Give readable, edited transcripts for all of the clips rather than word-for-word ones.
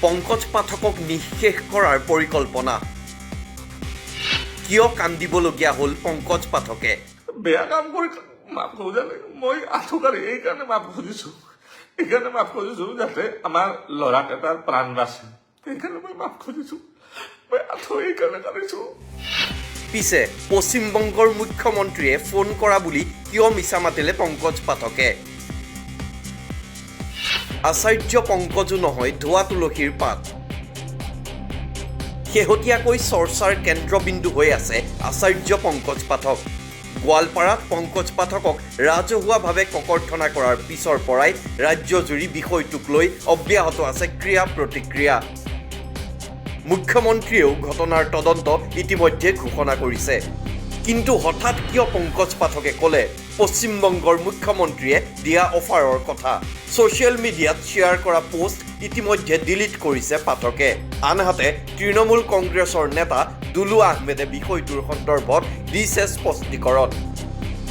পংকজ পাঠকক নিঃশেষ কৰাৰ পৰিকল্পনা। কিয় কান্দিবলগীয়া হ'ল পংকজ পাঠকে? বেয়া কাম কৰি মাফ খোজা নাই। মই আঁঠুকাঢ়ি এইকাৰণে মাফ খুজিছো, এইকাৰণে মাফ খুজিছো যাতে আমাৰ ল'ৰাকেইটাৰ প্ৰাণ বাচে। সেইকাৰণে মই মাফ খুজিছো। মই আঁঠু এইকাৰণে কাঢ়িছো। পিছে পশ্চিমবংগৰ মুখ্যমন্ত্ৰীয়ে ফোন কৰা বুলি কিয় মিছা মাতিলে পংকজ পাঠকে? আচাৰ্য পংকজো নহয় ধোৱা তুলসীৰ পাত। শেহতীয়াকৈ চৰ্চাৰ কেন্দ্ৰবিন্দু হৈ আছে আচাৰ্য পংকজ পাঠক। গোৱালপাৰাত পংকজ পাঠকক ৰাজহুৱাভাৱে ককৰ্থনা কৰাৰ পিছৰ পৰাই ৰাজ্যজুৰি বিষয়টোক লৈ অব্যাহত আছে ক্ৰিয়া প্ৰতিক্ৰিয়া। মুখ্যমন্ত্ৰীয়েও ঘটনাৰ তদন্ত ইতিমধ্যে ঘোষণা কৰিছে। কিন্তু হঠাৎ কিয় পংকজ পাঠকে ক'লে পশ্চিমবংগৰ মুখ্যমন্ত্ৰীয়ে দিয়া অফাৰৰ কথা? ছ'চিয়েল মিডিয়াত শ্বেয়াৰ কৰা পোষ্ট ইতিমধ্যে ডিলিট কৰিছে পাঠকে। আনহাতে তৃণমূল কংগ্ৰেছৰ নেতা দুলু আহমেদে বিষয়টোৰ সন্দৰ্ভত দিছে স্পষ্টীকৰণ।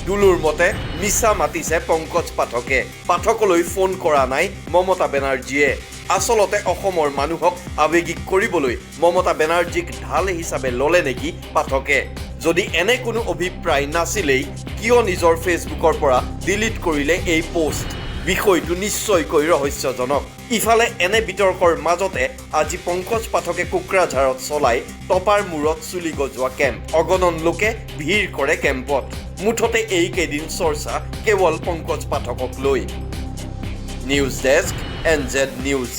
দুলুৰ মতে মিছা মাতিছে পংকজ পাঠকে। পাঠকলৈ ফোন কৰা নাই মমতা বেনাৰ্জীয়ে। আচলতে অসমৰ মানুহক আৱেগিক কৰিবলৈ মমতা বেনাৰ্জীক ঢাল হিচাপে ল'লে নেকি পাঠকে? যদি এনে কোনো অভিপ্ৰায় নাছিলেই, কিয় নিজৰ ফেচবুকৰ পৰা ডিলিট কৰিলে এই পোষ্ট? বিষয়টো নিশ্চয়কৈ ৰহস্যজনক। ইফালে এনে বিতৰ্কৰ মাজতে আজি পংকজ পাঠকে কোকৰাঝাৰত চলাই টপাৰ মূৰত চুলি গজোৱা কেম্প। অগণন লোকে ভিৰ কৰে কেম্পত। মুঠতে এইকেইদিন চৰ্চা কেৱল পংকজ পাঠকক লৈ। News desk, NZ news.